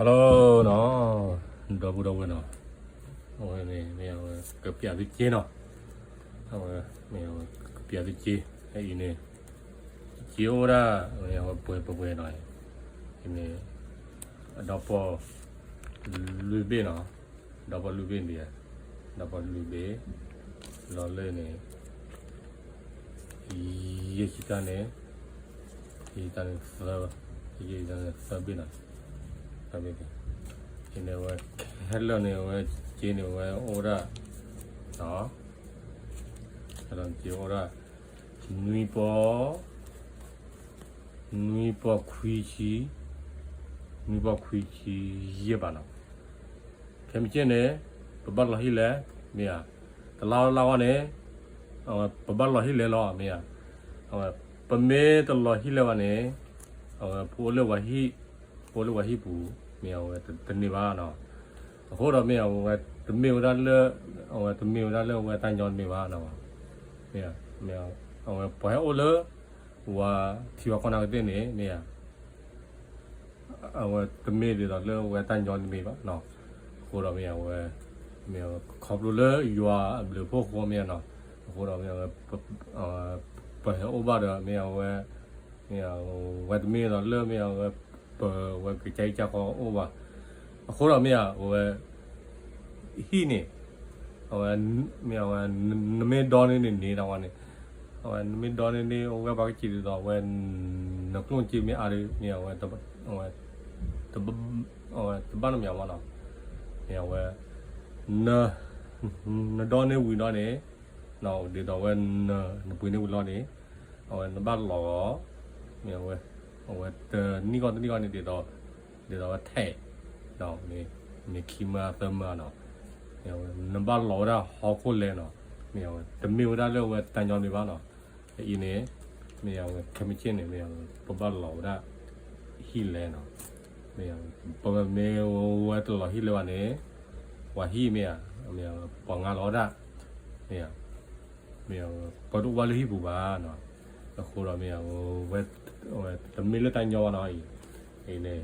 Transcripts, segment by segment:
Hello နီၤ, ဒီပုၢ်ဒီဝဲၢ်နီၤ, အဝဲန့ၣ်မ့ၢ်အဝဲကပျးသုက့နီၤ, အဝဲမ့ၢ်အဝဲကပျးသုက့, အအံၤန့ၣ် က့အိၣ်ဒၣ် မ့ၢ်အဝဲပှဲၤပှဲၤနီၤ, အံၤန့ၣ် အဒီပီၢ်လွံၢ်ဘ့ၣ်နီၤ, ဒီပီၢ်လွံၢ်ဘ့ၣ်ဒံးဧါ, ဒီပီၢ်လွံၢ်ဘ့ၣ်, လီၤလၢန့ၣ် ယဲၢ်ဆံတၢ်န့ၣ်, ယဲၢ်ဆံတၢ်န့ၣ်သၢ, ယဲၢ်ဆံတၢ်န့ၣ်သၢဘ့ၣ်နီၤ, သၢဘ့ၣ်, အံၤန့ၣ်ဝဲ ခဲလၢာ်န့ၣ်ဝဲ က့န့ၣ်ဝဲအိၣ်ဒၣ်, ခဲလၢာ်န့ၣ်က့အိၣ်ဒၣ် နွံပီၢ် နွံပီၢ်ခွံဆံ, နွံပီၢ်ခွံဆံယဲၢ်ဘးနီၤ. ခဲမုၢ်ဆ့ၣ်န့ၣ် ပဘၣ်လီၤဟံၣ်လဲၣ်, မ့ၢ်ဧါ, တလါလါဝဲန့ၣ် အဝဲပဘၣ်လီၤဟံၣ်လဲၣ်လီၤ မ့ၢ်ဧါ, အဝဲပမ့ၢ်တလီၤဟံၣ်လဲၣ်ဘၣ်န့ၣ် အဝဲပအိၣ်လၢပှၤဟံၣ်, ပအိၣ်လၢပှၤဟံၣ်ပူၤ မ့ၢ်အဝဲတန့ၢ်ဘၣ်နီၤ. အဃိဒီးမ့ၢ်အဝဲတမ့ၢ်ဝဲဒၣ်လၢ, အဝဲတမ့ၢ်ဝဲဒၣ်လၢအဝဲတၢ်ညီတမ့ၢ်ဘၣ်နီၤ, မ့ၢ်ဧါ, မ့ၢ်ဧါ, အဝဲပှၤဟဲအိၣ်လၢ ဝၤထံဝၤကီၢ်နာ်က့သ့ၣ်န့ၣ် မ့ၢ်ဧါ, အဝဲတမ့ၢ်ဒ်သိးလၢအဝဲတၢ်ညီတမ့ၢ်ဘၣ်နီၤ. အဃိဒီးမ့ၢ်အဝဲ, မ့ၢ်အဝဲခီဖျိလၢယွၤအဘျုးအဖှိၣ်အဃိမ့ၢ်ဧါနီၤ. အဃိဒီးမ့ၢ်အဝဲ ပဟဲအိၣ်ဘၣ်ဒီးမ့ၢ်အဝဲ, မ့ၢ်အဝဲတမ့ၢ်ဒ်သိးလၢမ့ၢ်အဝဲ ပဝဲကစၢ်အံၤကစၢ်ဃီအိၣ်ဘၣ်. အဃိဒီးမ့ၢ်အဝဲ ဟံၣ်န့ၣ် အဝဲ, မ့ၢ်အဝဲ, နမ့ၢ်ဒီန့ၢ်န့ၣ်န့ၣ်တၢ်ဝဲန့ၣ်, အဝဲနမ့ၢ်ဒီန့ၢ်န့ၣ် အဝဲပှၤကစံးဒ်သိးအဝဲ နကျိၣ်စ့မ့ၢ်အါဒီး မ့ၢ်အဝဲ, အဝဲ, တဘၣ်နမ့ၢ်အဝဲနီၤ, မ့ၢ်အဝဲ, နဒီန့ၢ်ဝံၤဒီးန့ၣ်, ဒ်သိးအဝဲ, နပှ့ၤန့ၢ်ဝံၤလီၤန့ၣ်, အဝဲနဘၣ်လီၤအီၤ, မ့ၢ်အဝဲ, အဝဲတနံၣ်ဂီၢ်တနံၣ်ဂီၢ်န့ၣ်ဒ်သိး, ဒ်သိးအဝဲထဲး, ဒီးမ့ၢ်ခံမၢသၢမၢနီၤ, မ့ၢ်အဝဲနဘၣ်လီၤဝဲဒၣ်ဟီၣ်ခိၣ်လဲၢ်နီၤ, မ့ၢ်အဝဲတမ့ၢ်ဝဲဒၣ်လၢအဝဲတၢ်ညီတမ့ၢ်ဘၣ်နီၤ. အအံၤန့ၣ်, မ့ၢ်အဝဲခဲမုၢ်ဆ့ၣ်န့ၣ် မ့ၢ်အဝဲပဘၣ်လီၤဝဲဒၣ်ဟံၣ်လဲၢ်နီၤ, မ့ၢ်အဝဲ, ပမ့ၢ်ဝဲတလီၤဟံၣ်လဲၢ်ဘၣ်န့ၣ်, ပှၤဟံၣ်မ့ၢ်ဧါ, မ့ၢ်အဝဲပှၤငါလီၤဝဲဒၣ်, မ့ၢ်ဧါ, မ့ၢ်အဝဲပှၤတအိၣ်ဘၣ်လၢဟံၣ်ပူၤဘၣ်နီၤ. အဃိဒီးမ့ၢ်အဝဲ, အဝဲတမ့ၢ်လၢတၢ်ညီဘၣ်နီၤအံၤ, အံၤန့ၣ်,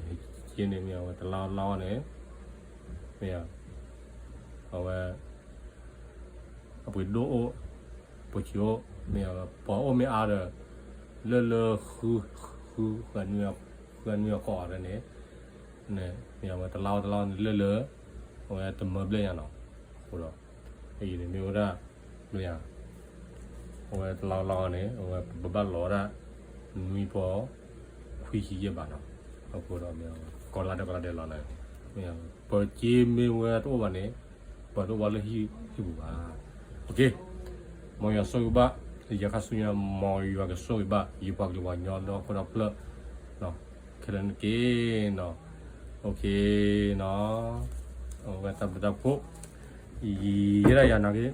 က့န့ၣ်မ့ၢ်အဝဲတလါလါအီၤန့ၣ်, မ့ၢ်ဧါ, အဝဲ အပှ့ၤဒိၣ်အိၣ်, ပှ့ၤဆံးအိၣ်, မ့ၢ်အဝဲပှၤအိၣ်မ့ၢ်အါဒီး, လၢလၢ, ဃု, ဃုနွံအဃိးအီၤန့ၣ်, မ့ၢ်အဝဲတလါအီၤတလါအီၤန့ၣ်လၢလၢ, အဝဲတမၢဘျဲၣ်ညါနီၤ. အဃိဒီး, အံၤန့ၣ်မ့ၢ်ဝဲဒၣ်, မ့ၢ်ဧါ, အဝဲတလါလါအီၤန့ၣ် အဝဲပဘၣ်လီၤဝဲဒၣ်, နွံပီၢ်, ခွံဆံယဲၢ်ဘးနီၤ. အဃိဒီးမ့ၢ်, ကီၢ်လါဒဲးကီၢ်လါဒဲးလီၤန့ၣ်, မ့ၢ်ဧါ, ပက့မ့ၢ်ဝဲတအိၣ်ဘၣ်န့ၣ်, ပှၤတအိၣ်ဘၣ်လၢဟံၣ်ပူၤဘၣ်. မ်ယွၤဆိၣ်ဂ့ၤဘၣ်, ယခါဆူညါ, မ်ယွၤကဆိၣ်ဂ့ၤဘၣ်, ယပှၤကလုာ်ပှၤကညီဒီးဃိဒီဖျၢၣ်, ခဲလၢာ်န့ၣ်တက့ၢ်နီၤ. အဝဲတၢ်ဘျုးတၢ်ဖှိၣ်, ယဲဒၣ်ယၤနာ်က့